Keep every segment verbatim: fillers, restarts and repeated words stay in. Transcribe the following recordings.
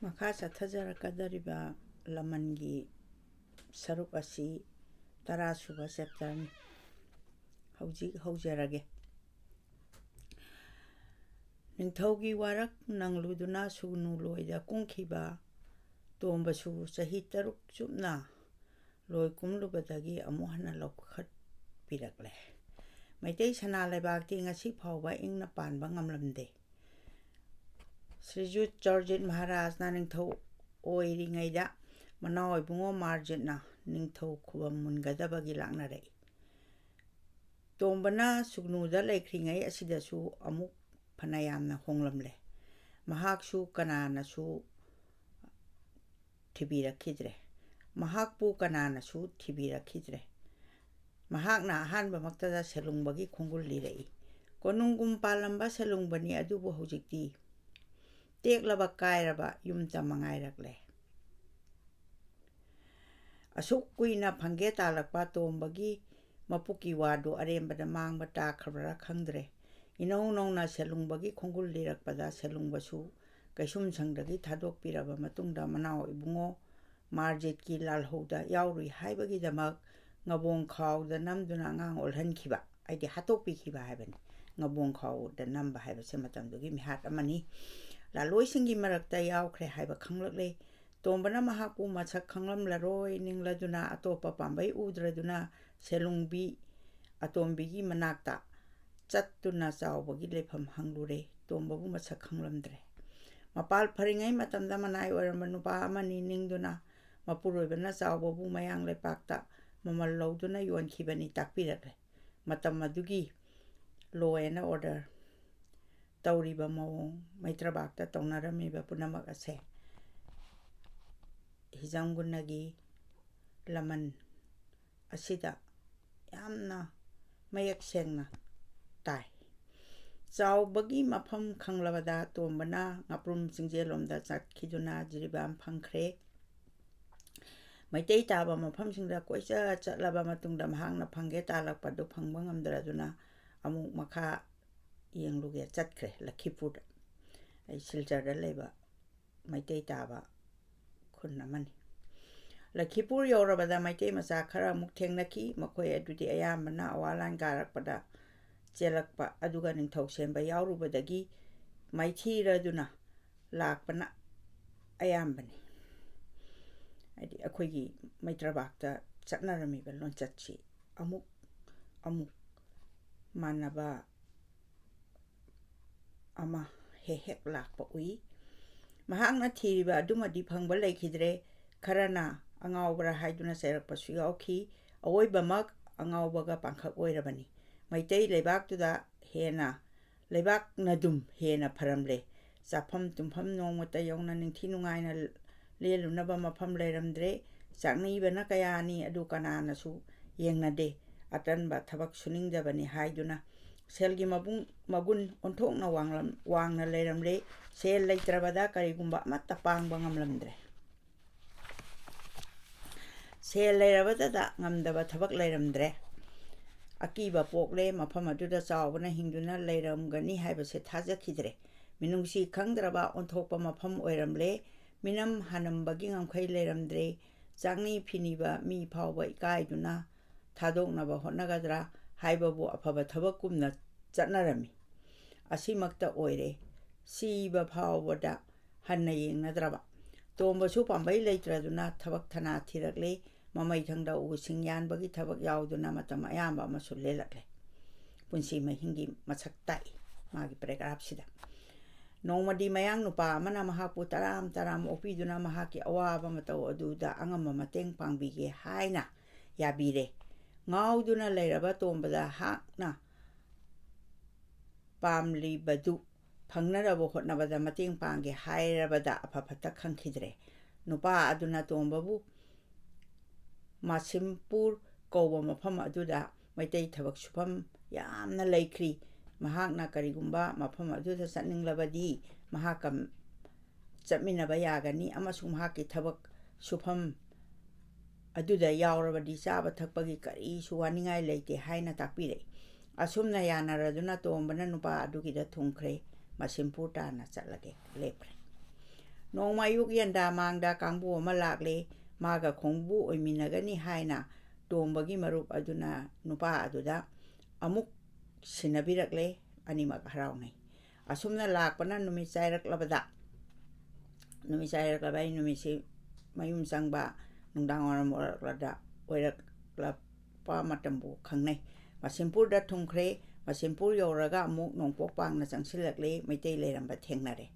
ꯃꯈꯥ ꯆꯠꯊꯖꯔꯛꯀꯗꯧꯔꯤꯕ ꯂꯃꯟꯒꯤ ꯁꯔꯨꯛ ꯑꯁꯤ ꯇꯔꯥ ꯁꯨꯕ ꯆꯦꯞꯇꯔꯅꯤ꯫ ꯍꯧꯖꯤꯛ ꯍꯧꯖꯔꯒꯦ꯫ ꯅꯤꯡꯊꯧꯒꯤ ꯋꯥꯔꯛ ꯅꯪꯂꯨꯗꯨꯅ ꯁꯨꯒꯅꯨ ꯂꯣꯏꯗ ꯀꯨꯝꯈꯤꯕ ꯇꯣꯝꯕꯁꯨ ꯆꯍꯤ ꯇꯔꯨꯛ ꯆꯨꯞꯅ ꯂꯣꯏ ꯀꯨꯝꯂꯨꯕꯗꯒꯤ ꯑꯃꯨꯛ ꯍꯟꯅ ꯂꯧꯈꯠꯄꯤꯔꯛꯂꯦ꯫ ꯃꯩꯇꯩ ꯁꯅꯥ ꯂꯩꯕꯥꯛꯇꯤ ꯉꯁꯤ ꯐꯥꯎꯕ ꯏꯪꯅ ꯄꯥꯟꯕ ꯉꯝꯂꯝꯗꯦ꯫ ꯁ꯭ꯔꯤꯖꯨꯠ ꯆꯔꯖꯤꯠ ꯃꯍꯥꯔꯥꯖꯅ ꯅꯤꯡꯊꯧ ꯑꯣꯏꯔꯤꯉꯩꯗ ꯃꯅꯥꯎ ꯏꯕꯨꯡꯉꯣ ꯃꯥꯔꯖꯤꯠꯅ ꯅꯤꯡꯊꯧ ꯈꯨꯕꯝ ꯃꯨꯟꯒꯗꯕꯒꯤ ꯂꯥꯛꯅꯔꯛꯏ꯫ ꯇꯣꯝꯕꯅ ꯁꯨꯒꯅꯨꯗ ꯂꯩꯈ꯭ꯔꯤꯉꯩ ꯑꯁꯤꯗꯁꯨ ꯑꯃꯨꯛ ꯐꯅꯌꯥꯝꯅ ꯍꯣꯡꯂꯝꯂꯦ꯫ ꯃꯍꯥꯛꯁꯨ ꯀꯅꯥꯅꯁꯨ ꯊꯤꯕꯤꯔꯛꯈꯤꯗ꯭ꯔꯦ꯫ ꯃꯍꯥꯛꯄꯨ ꯀꯅꯥꯅꯁꯨ ꯊꯤꯕꯤꯔꯛꯈꯤꯗ꯭ꯔꯦ꯫ ꯃꯍꯥꯛꯅ ꯑꯍꯥꯟꯕꯃꯛꯇꯗ ꯁꯦꯂꯨꯡꯕꯒꯤ ꯈꯣꯡꯒꯨꯜ ꯂꯤꯔꯛꯏ꯫ ꯀꯣꯅꯨꯡꯒꯨꯝ ꯄꯥꯜꯂꯝꯕ ꯁꯦꯂꯨꯡꯕꯅꯤ, ꯑꯗꯨꯕꯨ ꯍꯧꯖꯤꯛꯇꯤ ꯇꯦꯛꯂꯕ ꯀꯥꯏꯔꯕ ꯌꯨꯝꯇ ꯃꯉꯥꯏꯔꯛꯂꯦ꯫ ꯑꯁꯨꯛ ꯀꯨꯏꯅ ꯐꯪꯒꯦ ꯇꯥꯜꯂꯛꯄ ꯇꯣꯝꯕꯒꯤ ꯃꯄꯨꯛꯀꯤ ꯋꯥꯗꯨ ꯑꯔꯦꯝꯕꯗ ꯃꯥꯡꯕ ꯇꯥꯈ꯭ꯔꯕ꯭ꯔꯥ ꯈꯪꯗ꯭ꯔꯦ꯫ ꯏꯅꯧ ꯅꯧꯅ ꯁꯦꯂꯨꯡꯕꯒꯤ ꯈꯣꯡꯒꯨꯜ ꯂꯤꯔꯛꯄꯗ ꯁꯦꯂꯨꯡꯕꯁꯨ ꯀꯩꯁꯨꯝꯁꯪꯗꯒꯤ ꯊꯥꯗꯣꯛꯄꯤꯔꯕ ꯃꯇꯨꯡꯗ ꯃꯅꯥꯎ ꯏꯕꯨꯡꯉꯣ ꯃꯥꯔꯖꯤꯠꯀꯤ ꯂꯥꯜꯍꯧꯗ ꯌꯥꯎꯔꯨꯏ ꯍꯥꯏꯕꯒꯤꯗꯃꯛ ꯉꯕꯣꯡ ꯈꯥꯎꯗ ꯅꯝꯗꯨꯅ ꯑꯉꯥꯡ ꯑꯣꯜꯍꯟꯈꯤꯕ, ꯍꯥꯏꯗꯤ ꯍꯥꯠꯇꯣꯛꯄꯤꯈꯤꯕ ꯍꯥꯏꯕꯅꯤ꯫ ꯉꯕꯣꯡ ꯈꯥꯎꯗ ꯅꯝꯕ ꯍꯥꯏꯕꯁꯦ ꯃꯇꯝꯗꯨꯒꯤ ꯃꯤꯍꯥꯠ ꯑꯃꯅꯤ꯫ ꯂꯥꯜꯂꯣꯏꯁꯤꯡꯒꯤ ꯃꯔꯛꯇ ꯌꯥꯎꯈ꯭ꯔꯦ ꯍꯥꯏꯕ ꯈꯪꯂꯛꯂꯦ꯫ ꯇꯣꯝꯕꯅ ꯃꯍꯥꯛꯄꯨ ꯃꯁꯛ ꯈꯪꯂꯝꯂꯔꯣꯏ ꯅꯤꯡꯂꯗꯨꯅ ꯑꯇꯣꯞꯄ ꯄꯥꯝꯕꯩ ꯎꯗ꯭ꯔꯗꯨꯅ ꯁꯦꯂꯨꯡꯕꯤ ꯑꯇꯣꯝꯕꯤꯒꯤ ꯃꯅꯥꯛꯇ ꯆꯠꯇꯨꯅ ꯆꯥꯎꯕꯒꯤ ꯂꯩꯐꯝ ꯍꯪꯂꯨꯔꯦ꯫ ꯇꯣꯝꯕꯕꯨ ꯃꯁꯛ ꯈꯪꯂꯝꯗ꯭ꯔꯦ꯫ ꯃꯄꯥꯜ ꯐꯔꯤꯉꯩ ꯃꯇꯝꯗ ꯃꯅꯥꯏ ꯑꯣꯏꯔꯝꯕ ꯅꯨꯄꯥ ꯑꯃꯅꯤ ꯅꯤꯡꯗꯨꯅ ꯃꯄꯨꯔꯣꯏꯕꯅ ꯆꯥꯎꯕꯕꯨ ꯃꯌꯥꯡ ꯂꯩꯄꯥꯛꯇ ꯃꯃꯜ ꯂꯧꯗꯨꯅ ꯌꯣꯟꯈꯤꯕꯅꯤ ꯇꯥꯛꯄꯤꯔꯛꯂꯦ꯫ ꯃꯇꯝ ꯑꯗꯨꯒꯤ law and order ꯇꯧꯔꯤꯕ ꯃꯑꯣꯡ, ꯃꯩꯇ꯭ꯔꯕꯥꯛꯇ ꯇꯧꯅꯔꯝꯃꯤꯕ ꯄꯨꯝꯅꯃꯛ ꯑꯁꯦ ꯍꯤꯖꯝꯒꯨꯟꯅꯒꯤ ꯂꯃꯟ ꯑꯁꯤꯗ ꯌꯥꯝꯅ ꯃꯌꯦꯛ ꯁꯦꯡꯅ ꯇꯥꯏ꯫ ꯆꯥꯎꯕꯒꯤ ꯃꯐꯝ ꯈꯪꯂꯕꯗ ꯇꯣꯝꯕꯅ ꯉꯥꯄ꯭ꯔꯨꯝ ꯆꯤꯡꯖꯦꯜꯂꯣꯝꯗ ꯆꯠꯈꯤꯗꯨꯅ ꯖꯤꯔꯤꯕꯥꯝ ꯐꯪꯈ꯭ꯔꯦ꯫ ꯃꯩꯇꯩ ꯇꯥꯕ ꯃꯐꯝꯁꯤꯡꯗ ꯀꯣꯏꯆꯠ ꯆꯠꯂꯕ ꯃꯇꯨꯡꯗ ꯃꯍꯥꯛꯅ ꯐꯪꯒꯦ ꯇꯥꯜꯂꯛꯄꯗꯨ ꯐꯪꯕ ꯉꯝꯗ꯭ꯔꯗꯨꯅ ꯑꯃꯨꯛ ꯃꯈꯥ ꯌꯦꯡꯂꯨꯒꯦ ꯆꯠꯈ꯭ꯔꯦ ꯂꯈꯤꯄꯨꯔꯗ꯫ ꯑꯩ ꯁꯤꯜꯆꯔꯗ ꯂꯩꯕ ꯃꯩꯇꯩ ꯇꯥꯕ ꯈꯨꯟ ꯑꯃꯅꯤ꯫ ꯂꯈꯤꯄꯨꯔ ꯌꯧꯔꯕꯗ ꯃꯩꯇꯩ ꯃꯆꯥ ꯈꯔ ꯑꯃꯨꯛ ꯊꯦꯡꯅꯈꯤ꯫ ꯃꯈꯣꯏ ꯑꯗꯨꯗꯤ ꯑꯌꯥꯝꯕꯅ ꯑꯋꯥ ꯂꯥꯟ ꯀꯥꯔꯛꯄꯗ ꯆꯦꯜꯂꯛꯄ ꯑꯗꯨꯒ ꯅꯤꯡꯊꯧ ꯁꯦꯝꯕ ꯌꯥꯎꯔꯨꯕꯗꯒꯤ ꯃꯥꯏꯊꯤꯔꯗꯨꯅ ꯂꯥꯛꯄꯅ ꯑꯌꯥꯝꯕꯅꯤ꯫ ꯍꯥꯏꯗꯤ ꯑꯩꯈꯣꯏꯒꯤ ꯃꯩꯇ꯭ꯔꯕꯥꯛꯇ ꯆꯠꯅꯔꯝꯃꯤꯕ ꯂꯣꯟꯆꯠꯁꯤ ꯑꯃꯨꯛ ꯑꯃꯨꯛ ꯃꯥꯟꯅꯕ ꯑꯃ ꯍꯦꯛ ꯍꯦꯛ ꯂꯥꯛꯄ ꯎꯏ꯫ ꯃꯍꯥꯛꯅ ꯊꯤꯔꯤꯕ ꯑꯗꯨꯃꯗꯤ ꯐꯪꯕ ꯂꯩꯈꯤꯗ꯭ꯔꯦ꯫ ꯈꯔꯅ ꯑꯉꯥꯎꯕꯔꯥ ꯍꯥꯏꯗꯨꯅ ꯆꯩꯔꯛꯄꯁꯨ ꯌꯥꯎꯈꯤ꯫ ꯑꯋꯣꯏꯕꯃꯛ ꯑꯉꯥꯎꯕꯒ ꯄꯥꯡꯈꯛ ꯑꯣꯏꯔꯕꯅꯤ꯫ ꯃꯩꯇꯩ ꯂꯩꯕꯥꯛꯇꯨꯗ ꯍꯦꯟꯅ, ꯂꯩꯕꯥꯛꯅꯗꯨꯝ ꯍꯦꯟꯅ ꯐꯔꯝꯂꯦ꯫ ꯆꯥꯐꯝ ꯇꯨꯝꯐꯝ ꯅꯣꯡꯃꯇ ꯌꯧꯅ ꯅꯤꯡꯊꯤ ꯅꯨꯡꯉꯥꯏꯅ ꯂꯦꯜꯂꯨꯅꯕ ꯃꯐꯝ ꯂꯩꯔꯝꯗ꯭ꯔꯦ꯫ ꯆꯥꯛꯅꯤꯕꯅ ꯀꯌꯥꯅꯤ ꯑꯗꯨ ꯀꯅꯥꯅꯁꯨ ꯌꯦꯡꯅꯗꯦ꯫ ꯑꯇꯟꯕ ꯊꯕꯛ ꯁꯨꯅꯤꯡꯗꯕꯅꯤ ꯍꯥꯏꯗꯨꯅ ꯁꯦꯜꯒꯤ ꯃꯕꯨꯡ, ꯃꯒꯨꯟ ꯑꯣꯟꯊꯣꯛꯅ ꯋꯥꯡꯂꯝ-, ꯋꯥꯡꯅ ꯂꯩꯔꯝꯂꯦ꯫ ꯁꯦꯜ ꯂꯩꯇ꯭ꯔꯕꯗ ꯀꯔꯤꯒꯨꯝꯕ ꯑꯃꯠꯇ ꯄꯥꯡꯕ ꯉꯝꯂꯝꯗ꯭ꯔꯦ꯫ ꯁꯦꯜ ꯂꯩꯔꯕꯗꯗ ꯉꯝꯗꯕ ꯊꯕꯛ ꯂꯩꯔꯝꯗ꯭ꯔꯦ꯫ ꯑꯀꯤꯕ ꯄꯣꯛꯂꯦ꯫ ꯃꯐꯝ ꯑꯗꯨꯗ ꯆꯥꯎꯕꯅ ꯍꯤꯡꯗꯨꯅ ꯂꯩꯔꯝꯒꯅꯤ ꯍꯥꯏꯕꯁꯦ ꯊꯥꯖꯈꯤꯗ꯭ꯔꯦ꯫ ꯃꯤꯅꯨꯡꯁꯤ ꯈꯪꯗ꯭ꯔꯕ ꯑꯣꯟꯊꯣꯛꯄ ꯃꯐꯝ ꯑꯣꯏꯔꯝꯂꯦ꯫ ꯃꯤꯅꯝ ꯍꯥꯅꯝꯕꯒꯤ ꯉꯝꯈꯩ ꯂꯩꯔꯝꯗ꯭ꯔꯦ꯫ ꯆꯥꯛꯅꯤ ꯐꯤꯅꯤꯕ ꯃꯤ ꯐꯥꯎꯕ ꯏꯀꯥꯏꯗꯨꯅ ꯊꯥꯗꯣꯛꯅꯕ ꯍꯣꯠꯅꯒꯗ꯭ꯔꯥ ꯍꯥꯏꯕꯕꯨ ꯑꯐꯕ ꯊꯕꯛꯀꯨꯝꯅ ꯆꯠꯅꯔꯝꯃꯤ꯫ ꯑꯁꯤꯃꯛꯇ ꯑꯣꯏꯔꯦ꯫ ꯁꯤꯕ ꯐꯥꯎꯕꯗ ꯍꯟꯅ ꯌꯦꯡꯅꯗ꯭ꯔꯕ꯫ ꯇꯣꯝꯕꯁꯨ ꯄꯥꯝꯕꯩ ꯂꯩꯇ꯭ꯔꯗꯨꯅ ꯊꯕꯛ ꯊꯅꯥ ꯊꯤꯔꯛꯂꯦ꯫ ꯃꯃꯩꯊꯪꯗ ꯎꯁꯤꯡ ꯌꯥꯟꯕꯒꯤ ꯊꯕꯛ ꯌꯥꯎꯗꯨꯅ ꯃꯇꯝ ꯑꯌꯥꯝꯕ ꯑꯃꯁꯨ ꯂꯦꯜꯂꯛꯂꯦ꯫ ꯄꯨꯟꯁꯤ ꯃꯍꯤꯡꯒꯤ ꯃꯁꯛ ꯇꯥꯛꯏ ꯃꯥꯒꯤ ꯄꯦꯔꯥꯒ꯭ꯔꯥꯐꯁꯤꯗ꯫ ꯅꯣꯡꯃꯗꯤ ꯃꯌꯥꯡ ꯅꯨꯄꯥ ꯑꯃꯅ ꯃꯍꯥꯛꯄꯨ ꯇꯔꯥꯝ ꯇꯔꯥꯝ ꯑꯣꯛꯄꯤꯗꯨꯅ ꯃꯍꯥꯛꯀꯤ ꯑꯋꯥꯕ ꯃꯇꯧ ꯑꯗꯨꯗ ꯑꯉꯝꯕ ꯃꯇꯦꯡ ꯄꯥꯡꯕꯤꯒꯦ ꯍꯥꯏꯅ ꯌꯥꯕꯤꯔꯦ꯫ ꯉꯥꯎꯗꯨꯅ ꯂꯩꯔꯕ ꯇꯣꯝꯕꯗ ꯍꯥꯛꯅ ꯄꯥꯝꯂꯤꯕꯗꯨ ꯐꯪꯅꯅꯕ ꯍꯣꯠꯅꯕꯗ ꯃꯇꯦꯡ ꯄꯥꯡꯒꯦ ꯍꯥꯏꯔꯕꯗ ꯑꯐ ꯐꯠꯇ ꯈꯪꯈꯤꯗ꯭ꯔꯦ꯫ ꯅꯨꯄꯥ ꯑꯗꯨꯅ ꯇꯣꯝꯕꯕꯨ ꯃꯥꯁꯤꯝꯄꯨꯔ ꯀꯧꯕ ꯃꯐꯝ ꯑꯗꯨꯗ ꯃꯩꯇꯩ ꯊꯕꯛ ꯁꯨꯐꯝ ꯌꯥꯝꯅ ꯂꯩꯈ꯭ꯔꯤ꯫ ꯃꯍꯥꯛꯅ ꯀꯔꯤꯒꯨꯝꯕ ꯃꯐꯝ ꯑꯗꯨꯗ ꯆꯠꯅꯤꯡꯂꯕꯗꯤ ꯃꯍꯥꯛꯀ ꯆꯠꯃꯤꯟꯅꯕ ꯌꯥꯒꯅꯤ ꯑꯃꯁꯨꯡ ꯃꯍꯥꯛꯀꯤ ꯊꯕꯛ ꯁꯨꯐꯝ ꯑꯗꯨꯗ ꯌꯥꯎꯔꯕꯗꯤ ꯆꯥꯕ ꯊꯛꯄꯒꯤ ꯀꯔꯤꯁꯨ ꯋꯥꯅꯤꯡꯉꯥꯏ ꯂꯩꯇꯦ ꯍꯥꯏꯅ ꯇꯥꯛꯄꯤꯔꯛꯏ꯫ ꯑꯁꯨꯝꯅ ꯌꯥꯅꯔꯗꯨꯅ ꯇꯣꯝꯕꯅ ꯅꯨꯄꯥ ꯑꯗꯨꯒꯤꯗ ꯊꯨꯡꯈ꯭ꯔꯦ꯫ ꯃꯥꯁꯤꯝꯄꯨꯔ ꯇꯥꯟꯅ ꯆꯠꯂꯒꯦ ꯂꯦꯞꯈ꯭ꯔꯦ꯫ ꯅꯣꯡꯃ ꯑꯌꯨꯛ ꯌꯦꯟꯗꯥ ꯃꯥꯡꯗ ꯀꯥꯡꯕꯨ ꯑꯃ ꯂꯥꯛꯂꯦ꯫ ꯃꯥꯒ ꯈꯣꯡꯕꯨ ꯑꯣꯏꯃꯤꯟꯅꯒꯅꯤ ꯍꯥꯏꯅ ꯇꯣꯝꯕꯒꯤ ꯃꯔꯨꯞ ꯑꯗꯨꯅ ꯅꯨꯄꯥ ꯑꯗꯨꯗ ꯑꯃꯨꯛ ꯁꯤꯟꯅꯕꯤꯔꯛꯂꯦ꯫ ꯑꯅꯤꯃꯛ ꯍꯔꯥꯎꯅꯩ꯫ ꯑꯁꯨꯝꯅ ꯂꯥꯛꯄꯅ ꯅꯨꯃꯤꯠ ꯆꯥꯏꯔꯛꯂꯕꯗ, ꯅꯨꯃꯤꯠ ꯆꯥꯏꯔꯛꯂꯕ ꯑꯩ ꯅꯨꯃꯤꯠꯁꯤ ꯃꯌꯨꯝ ꯆꯪꯕ ꯅꯨꯡꯗꯥꯡ ꯋꯥꯏꯔꯝ ꯑꯣꯏꯔꯛꯂꯗ, ꯑꯣꯏꯔꯛꯂꯛꯄ ꯃꯇꯝꯕꯨ ꯈꯪꯅꯩ꯫ ꯃꯁꯤꯝꯄꯨꯔꯗ ꯊꯨꯡꯈ꯭ꯔꯦ꯫ ꯃꯁꯤꯝꯄꯨꯔ ꯌꯧꯔꯒ ꯑꯃꯨꯛ ꯅꯣꯡꯄꯣꯛ ꯄꯥꯡꯅ ꯆꯪꯁꯤꯜꯂꯛꯂꯦ꯫ ꯃꯩꯇꯩ ꯂꯩꯔꯝꯕ ꯊꯦꯡꯅꯔꯦ꯫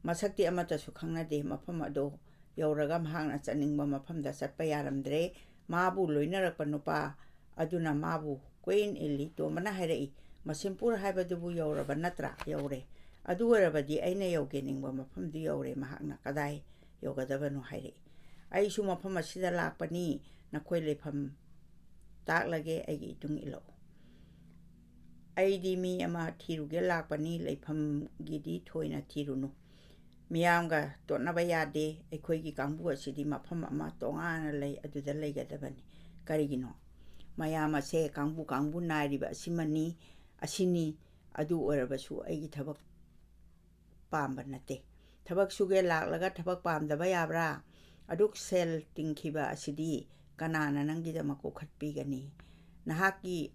ꯃꯁꯛꯇꯤ ꯑꯃꯠꯇꯁꯨ ꯈꯪꯅꯗꯦ꯫ ꯃꯐꯝ ꯑꯗꯨ ꯌꯧꯔꯒ ꯃꯍꯥꯛꯅ ꯆꯠꯅꯤꯡꯕ ꯃꯐꯝꯗ ꯆꯠꯄ ꯌꯥꯔꯝꯗ꯭ꯔꯦ꯫ ꯃꯥꯕꯨ ꯂꯣꯏꯅꯔꯛꯄ ꯅꯨꯄꯥ ꯑꯗꯨꯅ ꯃꯥꯕꯨ ꯀꯣꯏꯏꯟ ꯏꯜꯂꯤ꯫ ꯇꯣꯝꯕꯅ ꯍꯥꯏꯔꯛꯏ, "ꯃꯁꯤꯝꯄꯨꯔ ꯍꯥꯏꯕꯗꯨꯕꯨ ꯌꯧꯔꯕ ꯅꯠꯇ꯭ꯔꯥ?" "ꯌꯧꯔꯦ꯫ ꯑꯗꯨ ꯑꯣꯏꯔꯕꯗꯤ ꯑꯩꯅ ꯌꯧꯒꯦ ꯅꯤꯡꯕ ꯃꯐꯝꯗꯨ ꯌꯧꯔꯦ꯫" ꯃꯍꯥꯛꯅ ꯀꯗꯥꯏ ꯌꯧꯒꯗꯕꯅꯣ ꯍꯥꯏꯔꯛꯏ꯫ "ꯑꯩꯁꯨ ꯃꯐꯝ ꯑꯁꯤꯗ ꯂꯥꯛꯄꯅꯤ꯫ ꯅꯈꯣꯏ ꯂꯩꯐꯝ ꯇꯥꯛꯂꯒꯦ, ꯑꯩꯒꯤ ꯏꯇꯨꯡ ꯏꯜꯂꯛꯎ꯫" "ꯑꯩꯗꯤ ꯃꯤ ꯑꯃ ꯊꯤꯔꯨꯒꯦ ꯂꯥꯛꯄꯅꯤ, ꯂꯩꯐꯝꯒꯤꯗꯤ ꯊꯣꯏꯅ ꯊꯤꯔꯨꯅꯨ꯫ ꯃꯤꯌꯥꯝꯒ ꯇꯣꯠꯅꯕ ꯌꯥꯗꯦ꯫ ꯑꯩꯈꯣꯏꯒꯤ ꯀꯥꯡꯕꯨ ꯑꯁꯤꯗꯤ ꯃꯐꯝ ꯑꯃ ꯇꯣꯉꯥꯟꯅ ꯂꯩ, ꯑꯗꯨꯗ ꯂꯩꯒꯗꯕꯅꯤ꯫" "ꯀꯔꯤꯒꯤꯅꯣ?" "ꯃꯌꯥꯝ ꯑꯁꯦ ꯀꯥꯡꯕꯨ ꯀꯥꯡꯕꯨ ꯅꯥꯏꯔꯤꯕ ꯑꯁꯤꯃꯅꯤ, ꯑꯁꯤꯅꯤ꯫ ꯑꯗꯨ ꯑꯣꯏꯔꯕꯁꯨ ꯑꯩꯒꯤ ꯊꯕꯛ ꯄꯥꯝꯕ ꯅꯠꯇꯦ꯫ ꯊꯕꯛ ꯁꯨꯒꯦ ꯂꯥꯛꯂꯒ ꯊꯕꯛ ꯄꯥꯝꯗꯕ ꯌꯥꯕ꯭ꯔꯥ? ꯑꯗꯨꯛ ꯁꯦꯜ ꯇꯤꯡꯈꯤꯕ ꯑꯁꯤꯗꯤ ꯀꯅꯥꯅ ꯅꯪꯒꯤꯗꯃꯛ ꯀꯣꯛꯈꯠꯄꯤꯒꯅꯤ? ꯅꯍꯥꯛꯀꯤ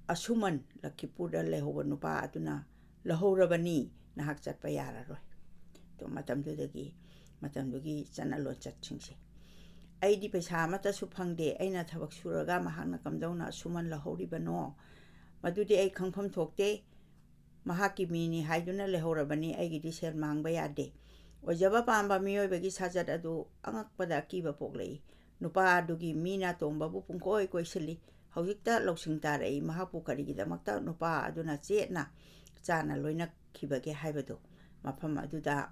ꯑꯁꯨꯃꯟ ꯂꯛꯈꯤꯄꯨꯔꯗ ꯂꯩꯍꯧꯕ ꯅꯨꯄꯥ ꯑꯗꯨꯅ ꯂꯧꯍꯧꯔꯕꯅꯤ, ꯅꯍꯥꯛ ꯆꯠꯄ ꯌꯥꯔꯔꯣꯏ꯫" ꯑꯗꯣ ꯃꯇꯝꯗꯨꯗꯒꯤ, ꯃꯇꯝꯗꯨꯒꯤ ꯆꯠꯅ ꯂꯣꯟꯆꯠꯁꯤꯡꯁꯦ, "ꯑꯩꯗꯤ ꯄꯩꯁꯥ ꯑꯃꯠꯇꯁꯨ ꯐꯪꯗꯦ꯫ ꯑꯩꯅ ꯊꯕꯛ ꯁꯨꯔꯒ ꯃꯍꯥꯛꯅ ꯀꯝꯗꯧꯅ ꯑꯁꯨꯃꯟ ꯂꯧꯍꯧꯔꯤꯕꯅꯣ?" "ꯃꯗꯨꯗꯤ ꯑꯩ ꯈꯪꯐꯝ ꯊꯣꯛꯇꯦ꯫ ꯃꯍꯥꯛꯀꯤ ꯃꯤꯅꯤ ꯍꯥꯏꯗꯨꯅ ꯂꯩꯍꯧꯔꯕꯅꯤ꯫ ꯑꯩꯒꯤꯗꯤ ꯁꯦꯜ ꯃꯥꯡꯕ ꯌꯥꯗꯦ꯫" ꯑꯣꯏꯖꯕ ꯄꯥꯝꯕ ꯃꯤꯑꯣꯏꯕꯒꯤ ꯁꯥꯖꯠ ꯑꯗꯨ ꯑꯉꯛꯄꯗ ꯑꯀꯤꯕ ꯄꯣꯛꯂꯛꯏ꯫ ꯅꯨꯄꯥ ꯑꯗꯨꯒꯤ ꯃꯤꯅ ꯇꯣꯝꯕꯕꯨ ꯄꯨꯡꯀꯣꯏ ꯀꯣꯏꯁꯤꯜꯂꯤ꯫ ꯍꯧꯖꯤꯛꯇ ꯂꯧꯁꯤꯡ ꯇꯥꯔꯛꯏ, ꯃꯍꯥꯛꯄꯨ ꯀꯔꯤꯒꯤꯗꯃꯛꯇ ꯅꯨꯄꯥ ꯑꯗꯨꯅ ꯆꯦꯠꯅ ꯆꯥꯅ ꯂꯣꯏꯅꯈꯤꯕꯒꯦ ꯍꯥꯏꯕꯗꯨ꯫ ꯃꯐꯝ ꯑꯗꯨꯗ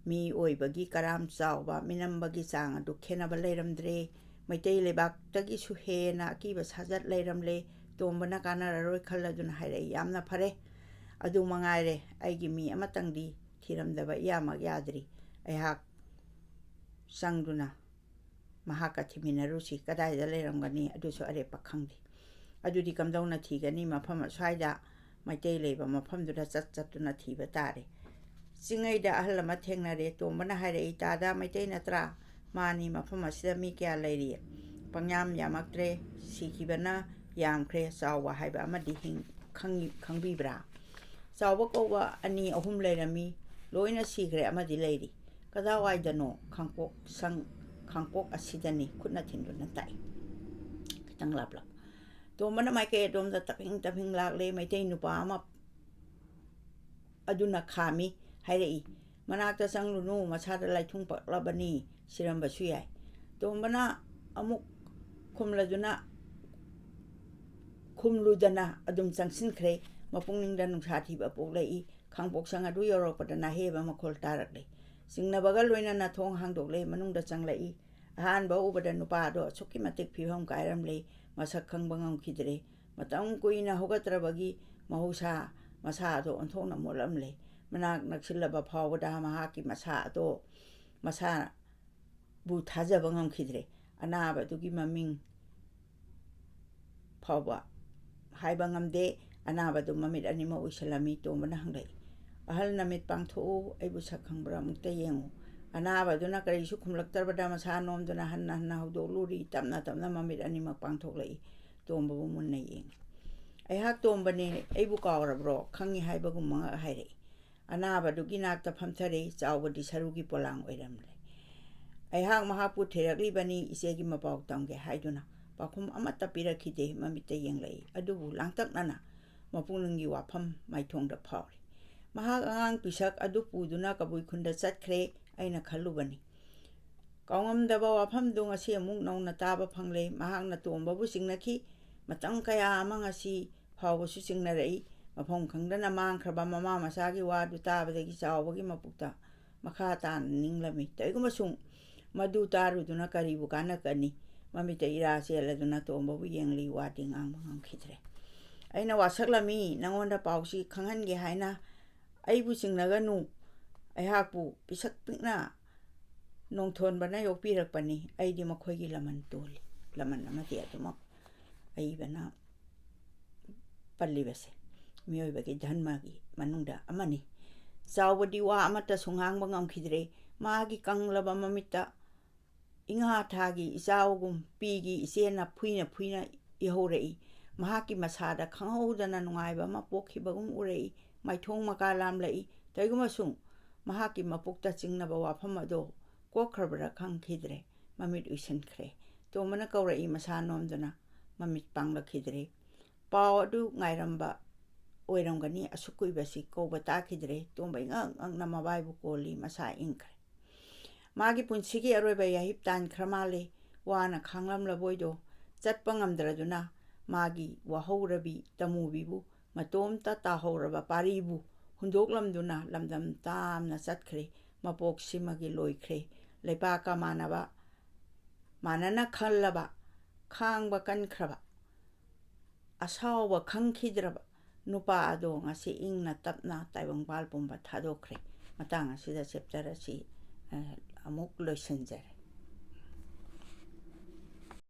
ꯃꯤ ꯑꯣꯏꯕꯒꯤ ꯀꯔꯥꯝ ꯆꯥꯎꯕ, ꯃꯤꯅꯝꯕꯒꯤ ꯆꯥꯡ ꯑꯗꯨ ꯈꯦꯟꯅꯕ ꯂꯩꯔꯝꯗ꯭ꯔꯦ꯫ ꯃꯩꯇꯩ ꯂꯩꯕꯥꯛꯇꯒꯤꯁꯨ ꯍꯦꯟꯅ ꯑꯀꯤꯕ ꯁꯥꯖꯠ ꯂꯩꯔꯝꯂꯦ꯫ ꯇꯣꯝꯕꯅ ꯀꯥꯟꯅꯔꯔꯣꯏ ꯈꯜꯂꯗꯨꯅ ꯍꯥꯏꯔꯛꯏ, "ꯌꯥꯝꯅ ꯐꯔꯦ꯫ ꯑꯗꯨ ꯃꯉꯥꯏꯔꯦ, ꯑꯩꯒꯤ ꯃꯤ ꯑꯃꯇꯪꯗꯤ ꯊꯤꯔꯝꯗꯕ ꯏꯌꯥꯃꯛ ꯌꯥꯗ꯭ꯔꯤ꯫ ꯑꯩꯍꯥꯛ ꯆꯪꯗꯨꯅ ꯃꯍꯥꯛꯀ ꯊꯤꯃꯤꯟꯅꯔꯨꯁꯤ꯫ ꯀꯗꯥꯏꯗ ꯂꯩꯔꯝꯒꯅꯤ? ꯑꯗꯨꯁꯨ ꯑꯔꯦꯞꯄ ꯈꯪꯗꯦ꯫" "ꯑꯗꯨꯗꯤ ꯀꯝꯗꯧꯅ ꯊꯤꯒꯅꯤ?" "ꯃꯐꯝ ꯑꯁ꯭ꯋꯥꯏꯗ ꯃꯩꯇꯩ ꯂꯩꯕ ꯃꯐꯝꯗꯨꯗ ꯆꯠ ꯆꯠꯇꯨꯅ ꯊꯤꯕ ꯇꯥꯔꯦ꯫ ꯆꯤꯡꯉꯩꯗ ꯑꯍꯜ ꯑꯃ ꯊꯦꯡꯅꯔꯦ꯫ ꯇꯣꯝꯕꯅ ꯍꯥꯏꯔꯛꯏ, "ꯇꯥꯗ ꯃꯩꯇꯩ ꯅꯠꯇ꯭ꯔꯥ?" "ꯃꯥꯅꯤ, ꯃꯐꯝ ꯑꯁꯤꯗ ꯃꯤ ꯀꯌꯥ ꯂꯩꯔꯤ?" "ꯄꯪꯌꯥꯝ ꯌꯥꯝꯃꯛꯇ꯭ꯔꯦ, ꯁꯤꯈꯤꯕꯅ ꯌꯥꯝꯈ꯭ꯔꯦ", ꯆꯥꯎꯕ ꯍꯥꯏꯕ ꯑꯃꯗꯤ ꯍꯤꯡ-, ꯈꯪꯉꯤ-, ꯈꯪꯕꯤꯕ꯭ꯔꯥ? ꯆꯥꯎꯕ ꯀꯧꯕ ꯑꯅꯤ ꯑꯍꯨꯝ ꯂꯩꯔꯝꯃꯤ, ꯂꯣꯏꯅ ꯁꯤꯈ꯭ꯔꯦ, ꯑꯃꯗꯤ ꯂꯩꯔꯤ꯫ "ꯀꯗꯥꯋꯥꯏꯗꯅꯣ?" "ꯈꯥꯡꯄꯣꯛ ꯁꯪ-, ꯈꯥꯡꯄꯣꯛ ꯑꯁꯤꯗꯅꯤ", ꯈꯨꯠꯅ ꯊꯤꯟꯗꯨꯅ ꯇꯥꯛꯏ꯫ ꯈꯤꯇꯪ ꯂꯥꯞꯂꯞ꯫ ꯇꯣꯝꯕꯅ ꯃꯥꯏꯀꯩ ꯑꯗꯣꯝꯗ ꯇꯞꯍꯤꯡ ꯇꯞꯍꯤꯡ ꯂꯥꯛꯂꯦ꯫ ꯃꯩꯇꯩ ꯅꯨꯄꯥ ꯑꯃ ꯑꯗꯨꯅ ꯈꯥꯝꯃꯤ, ꯍꯥꯏꯔꯛꯏ, "ꯃꯅꯥꯛꯇ ꯆꯪꯂꯨꯅꯨ, ꯃꯁꯥꯗ ꯂꯥꯏꯊꯨꯡ ꯄꯛꯂꯕꯅꯤ, ꯁꯤꯔꯝꯕꯁꯨ ꯌꯥꯏ"꯫ ꯇꯣꯝꯕꯅ ꯑꯃꯨꯛ ꯈꯨꯝꯂꯗꯨꯅ, ꯈꯨꯝꯂꯨꯗꯅ ꯑꯗꯨꯝ ꯆꯪꯁꯤꯟꯈ꯭ꯔꯦ꯫ ꯃꯄꯨꯛꯅꯤꯡꯗ ꯅꯨꯡꯁꯥ ꯊꯤꯕ ꯄꯣꯛꯂꯛꯏ꯫ ꯈꯥꯡꯄꯣꯛꯁꯪ ꯑꯗꯨ ꯌꯧꯔꯛꯄꯗ ꯅꯥꯍꯦꯕ ꯃꯈꯣꯜ ꯇꯥꯔꯛꯂꯦ꯫ ꯆꯤꯡꯅꯕꯒ ꯂꯣꯏꯅꯅ ꯊꯣꯡ ꯍꯥꯡꯗꯣꯛꯂꯦ, ꯃꯅꯨꯡꯗ ꯆꯪꯂꯛꯏ꯫ ꯑꯍꯥꯟꯕ ꯎꯕꯗ ꯅꯨꯄꯥ ꯑꯗꯣ ꯑꯁꯨꯛꯀꯤ ꯃꯇꯤꯛ ꯐꯤꯕꯝ ꯀꯥꯏꯔꯝꯂꯦ, ꯃꯁꯛ ꯈꯪꯕ ꯉꯝꯈꯤꯗ꯭ꯔꯦ꯫ ꯃꯇꯝ ꯀꯨꯏꯅ ꯍꯧꯒꯠꯇ꯭ꯔꯕꯒꯤ ꯃꯍꯧꯁꯥ ꯃꯁꯥ ꯑꯗꯣ ꯑꯣꯟꯊꯣꯛꯅ ꯃꯣꯠꯂꯝꯂꯦ꯫ ꯃꯅꯥꯛ ꯅꯛꯁꯤꯜꯂꯕ ꯐꯥꯎꯕꯗ ꯃꯍꯥꯛꯀꯤ ꯃꯁꯥ ꯑꯗꯣ, ꯃꯁꯥꯕꯨ ꯊꯥꯖꯕ ꯉꯝꯈꯤꯗ꯭ꯔꯦ꯫ ꯑꯅꯥꯕꯗꯨꯒꯤ ꯃꯃꯤꯡ ꯐꯥꯎꯕ ꯍꯥꯏꯕ ꯉꯝꯗꯦ꯫ ꯑꯅꯥꯕꯗꯨ ꯃꯃꯤꯠ ꯑꯅꯤꯃꯛ ꯎꯏꯁꯤꯜꯂꯝꯃꯤ꯫ ꯇꯣꯝꯕꯅ ꯍꯪꯂꯛꯏ, "ꯑꯍꯜ, ꯅꯃꯤꯠ ꯄꯥꯡꯊꯣꯛꯎ, ꯑꯩꯕꯨ ꯁꯛ ꯈꯪꯕ꯭ꯔꯥ ꯑꯃꯨꯛꯇ ꯌꯦꯡꯉꯨ"꯫ ꯑꯅꯥꯕꯗꯨꯅ ꯀꯔꯤꯁꯨ ꯈꯨꯝꯂꯛꯇ꯭ꯔꯕꯗ ꯃꯁꯥ ꯅꯣꯝꯗꯨꯅ ꯍꯟꯅ ꯍꯟꯅ ꯍꯧꯗꯣꯛꯂꯨꯔꯤ꯫ ꯇꯞꯅ ꯇꯞꯅ ꯃꯃꯤꯠ ꯑꯅꯤꯃꯛ ꯄꯥꯡꯊꯣꯛꯂꯛꯏ꯫ ꯇꯣꯝꯕꯕꯨ ꯃꯨꯟꯅ ꯌꯦꯡꯉꯤ꯫ "ꯑꯩꯍꯥꯛ ꯇꯣꯝꯕꯅꯦ, ꯑꯩꯕꯨ ꯀꯥꯎꯔꯕ꯭ꯔꯣ?" ꯈꯪꯉꯤ ꯍꯥꯏꯕꯒꯨꯝ ꯃꯉꯛ ꯍꯥꯏꯔꯛꯏ꯫ ꯑꯅꯥꯕꯗꯨꯒꯤ ꯅꯥꯛꯇ ꯐꯝꯊꯔꯦ꯫ ꯆꯥꯎꯕꯗꯤ ꯁꯔꯨꯒꯤ ꯄꯣꯂꯥꯡ ꯑꯣꯏꯔꯝꯂꯦ꯫ "ꯑꯩꯍꯥꯛ ꯃꯍꯥꯛꯄꯨ ꯊꯤꯔꯛꯂꯤꯕꯅꯤ, ꯏꯆꯦꯒꯤ ꯃꯄꯥꯎ ꯇꯝꯒꯦ" ꯍꯥꯏꯗꯨꯅ꯫ ꯄꯥꯎꯈꯨꯝ ꯑꯃꯠꯇ ꯄꯤꯔꯛꯈꯤꯗꯦ꯫ ꯃꯃꯤꯠꯇ ꯌꯦꯡꯂꯛꯏ, ꯑꯗꯨꯕꯨ ꯂꯥꯡꯇꯛꯅꯅ ꯃꯄꯨꯛꯅꯤꯡꯒꯤ ꯋꯥꯐꯝ ꯃꯥꯏꯊꯣꯡꯗ ꯐꯥꯎꯔꯤ꯫ "ꯃꯍꯥꯛ ꯑꯉꯥꯡ ꯄꯤꯁꯛ ꯑꯗꯨ ꯄꯨꯗꯨꯅ ꯀꯕꯨꯏ ꯈꯨꯟꯗ ꯆꯠꯈ꯭ꯔꯦ, ꯑꯩꯅ ꯈꯜꯂꯨꯕꯅꯤ"꯫ ꯀꯥꯎꯉꯝꯗꯕ ꯋꯥꯐꯝꯗꯨ ꯉꯁꯤ ꯑꯃꯨꯛ ꯅꯧꯅ ꯇꯥꯕ ꯐꯪꯂꯦ꯫ ꯃꯍꯥꯛꯅ ꯇꯣꯝꯕꯕꯨ ꯆꯤꯡꯅꯈꯤ꯫ ꯃꯇꯝ ꯀꯌꯥ ꯑꯃ ꯉꯁꯤ ꯐꯥꯎꯕꯁꯨ ꯆꯤꯡꯅꯔꯛꯏ꯫ ꯃꯐꯝ ꯈꯪꯗꯅ ꯃꯥꯡꯈ꯭ꯔꯕ ꯃꯃꯥ ꯃꯆꯥꯒꯤ ꯋꯥꯗꯨ ꯇꯥꯕꯗꯒꯤ ꯆꯥꯎꯕꯒꯤ ꯃꯄꯨꯛꯇ ꯃꯈꯥ ꯇꯥꯅ ꯅꯤꯡꯂꯝꯃꯤ꯫ ꯀꯔꯤꯒꯨꯝꯕꯁꯨꯡ ꯃꯗꯨ ꯇꯥꯔꯨꯗꯨꯅ ꯀꯔꯤꯕꯨ ꯀꯥꯟꯅꯀꯅꯤ? ꯃꯃꯤꯠꯇ ꯏꯔꯥ ꯆꯦꯜꯂꯗꯨꯅ ꯇꯣꯝꯕꯕꯨ ꯌꯦꯡꯂꯤ, ꯋꯥꯗꯤ ꯉꯥꯡꯕ ꯉꯝꯈꯤꯗ꯭ꯔꯦ꯫ "ꯑꯩꯅ ꯋꯥꯁꯛꯂꯝꯃꯤ, ꯅꯉꯣꯟꯗ ꯄꯥꯎꯁꯤ ꯈꯪꯍꯟꯒꯦ ꯍꯥꯏꯅ꯫ ꯑꯩꯕꯨ ꯆꯤꯡꯅꯒꯅꯨ, ꯑꯩꯍꯥꯛꯄꯨ ꯄꯤꯁꯛ ꯄꯤꯛꯅ ꯅꯣꯡꯊꯣꯟꯕꯅ ꯌꯣꯛꯄꯤꯔꯛꯄꯅꯤ꯫ ꯑꯩꯗꯤ ꯃꯈꯣꯏꯒꯤ ꯂꯃꯟ ꯇꯣꯜꯂꯤ"꯫ ꯂꯃꯟ ꯑꯃꯗꯤ ꯑꯗꯨꯃꯛ ꯑꯏꯕꯅ ꯄꯜꯂꯤꯕꯁꯦ ꯃꯤꯑꯣꯏꯕꯒꯤ ꯙꯔꯃꯒꯤ ꯃꯅꯨꯡꯗ ꯑꯃꯅꯤ꯫ ꯆꯥꯎꯕꯗꯤ ꯋꯥ ꯑꯃꯠꯇꯁꯨ ꯉꯥꯡꯕ ꯉꯝꯈꯤꯗ꯭ꯔꯦ꯫ ꯃꯥꯒꯤ ꯀꯪꯂꯕ ꯃꯃꯤꯠꯇ ꯏꯉꯥ ꯊꯥꯒꯤ ꯏꯆꯥꯎꯒꯨꯝ ꯄꯤꯒꯤ ꯏꯆꯦꯅ ꯐꯨꯏꯅ ꯐꯨꯏꯅ ꯏꯍꯧꯔꯛꯏ꯫ ꯃꯍꯥꯛꯀꯤ ꯃꯁꯥꯗ ꯈꯪꯍꯧꯗꯅ ꯅꯨꯡꯉꯥꯏꯕ ꯑꯃ ꯄꯣꯛꯈꯤꯕꯒꯨꯝ ꯎꯔꯛꯏ꯫ ꯃꯥꯏꯊꯣꯡ ꯃꯀꯥ ꯂꯥꯝꯂꯛꯏ꯫ ꯀꯔꯤꯒꯨꯝꯕꯁꯨꯡ ꯃꯍꯥꯛꯀꯤ ꯃꯄꯨꯛꯇ ꯆꯤꯡꯅꯕ ꯋꯥꯐꯝ ꯑꯗꯣ ꯀꯣꯛꯈ꯭ꯔꯕ꯭ꯔꯥ ꯈꯪꯈꯤꯗ꯭ꯔꯦ꯫ ꯃꯃꯤꯠ ꯎꯏꯁꯤꯟꯈ꯭ꯔꯦ꯫ ꯇꯣꯝꯕꯅ ꯀꯧꯔꯛꯏ, ꯃꯁꯥ ꯅꯣꯝꯗꯨꯅ꯫ ꯃꯃꯤꯠ ꯄꯥꯡꯂꯛꯈꯤꯗ꯭ꯔꯦ꯫ ꯄꯥꯎ ꯑꯗꯨ ꯉꯥꯏꯔꯝꯕ ꯑꯣꯏꯔꯝꯒꯅꯤ꯫ ꯑꯁꯨꯛ ꯀꯨꯏꯕꯁꯤ ꯀꯧꯕ ꯇꯥꯈꯤꯗ꯭ꯔꯦ꯫ ꯇꯣꯝꯕ ꯏꯉꯛ ꯉꯛꯅ ꯃꯕꯥꯏꯕꯨ ꯀꯣꯜꯂꯤ꯫ ꯃꯁꯥ ꯏꯪꯈ꯭ꯔꯦ꯫ ꯃꯥꯒꯤ ꯄꯨꯟꯁꯤꯒꯤ ꯑꯔꯣꯏꯕ ꯌꯥꯍꯤꯞ ꯇꯥꯟꯈ꯭ꯔ ꯃꯥꯜꯂꯦ꯫ ꯋꯥꯅ ꯈꯥꯡꯂꯝꯂꯕꯣꯏꯗꯣ ꯆꯠꯄ ꯉꯝꯗ꯭ꯔꯗꯨꯅ ꯃꯥꯒꯤ ꯋꯥꯍꯧꯔꯕꯤ ꯇꯃꯨꯕꯤꯕꯨ, ꯃꯇꯣꯝꯇ ꯇꯥꯍꯧꯔꯕ ꯄꯥꯔꯤꯕꯨ ꯍꯨꯟꯗꯣꯛꯂꯝꯗꯨꯅ ꯂꯝꯗꯝ ꯇꯥꯝꯅ ꯆꯠꯈ꯭ꯔꯦ꯫ ꯃꯄꯣꯛꯁꯤꯃꯒꯤ ꯂꯣꯏꯈ꯭ꯔꯦ꯫ ꯂꯩꯄꯥꯛꯀ ꯃꯥꯟꯅꯕ, ꯃꯥꯟꯅꯅ ꯈꯜꯂꯕ, ꯈꯥꯡꯕ ꯀꯟꯈ꯭ꯔꯕ, ꯑꯁꯥꯎꯕ ꯈꯪꯈꯤꯗ꯭ꯔꯕ ꯅꯨꯄꯥ ꯑꯗꯣ ꯉꯁꯤ ꯏꯪꯅ ꯇꯞꯅ ꯇꯥꯏꯕꯪꯄꯥꯜ ꯄꯨꯝꯕ ꯊꯥꯗꯣꯛꯈ꯭ꯔꯦ꯫ ꯃꯇꯥꯡ ꯑꯁꯤꯗ ꯆꯦꯞꯇꯔ ꯑꯁꯤ, ꯑ, ꯑꯃꯨꯛ ꯂꯣꯏꯁꯤꯟꯖꯔꯦ꯫